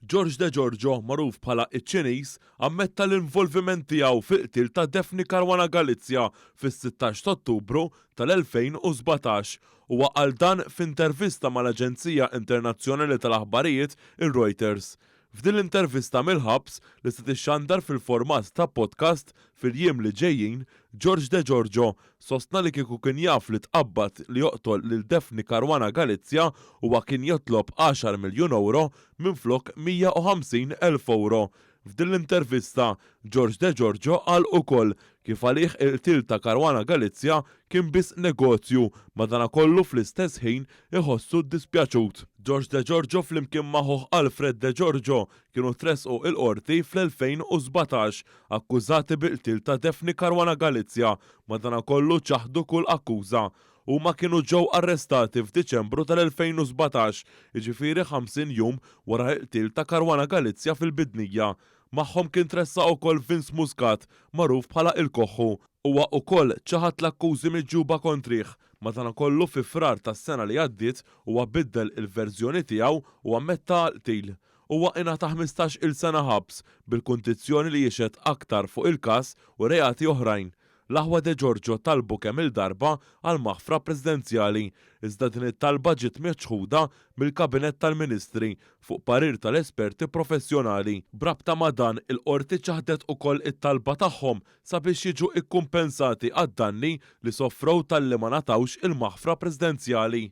George Degiorgio, magħruf bħala iċ-Ċiniż, ammetta l-involviment tiegħu fil-qtil ta' Daphne Caruana Galizia fis-16 ta' Ottubru tal-2017. Huwa qal dan f'intervista mal-aġenzija internazzjonali tal-aħbarijiet ir-Reuters. F'din l-intervista mill-ħabs, li se tixxandar fil-format ta' podcast fil-jiem li ġejjin, George Degiorgio sostna li kieku kien jaf li tqabbad li joqtol lil Daphne Caruana Galizia huwa kien jitlob għaxar miljun ewro minflok 150 elf ewro. F'din l-intervista, George Degiorgio qal ukoll kif għalih il-qtil ta' Caruana Galizia kien biss negozju madanakollu fl-istess ħin iħossu ddispjaċut. George Degiorgio flimkien ma' ħuh Alfred Degiorgio kienu tressqu il-Qorti fl-2017 akkużati bil-qtil ta' Daphne Caruana Galizia madanakollu ċaħdu kull akkuża. Huma kienu ġew arrestati f'Diċembru tal-2017, jiġifieri 50 jum wara l-qtil ta' Caruana Galizia fil-Bidnija. Magħhom kien tressaq ukoll Vince Muscat, magħruf bħala Il-Koħħu. Huwa ukoll ċaħad l-akkużi miġjuba kontrih. Madankollu fi Frar tas-sena li għaddiet huwa biddel il-verżjoni tiegħu u ammetta għall-qtil. Huwa ingħata 15-il sena ħabs bil-kundizzjoni li jixhed aktar fuq il-każ u reati oħrajn. L-aħwa Degiorgio talbu kemm-il darba għal maħfra presidenzjali, iżda din it-talba ġiet miċħuda mill-Kabinett tal-Ministri fuq parir tal-esperti professjonali. B'rabta ma' dan, il-Qorti ċaħdet ukoll it-talba tagħhom sabiex jiġu kkumpensati għad-danni li sofrew talli ma ngħatawx il-maħfra presidenzjali.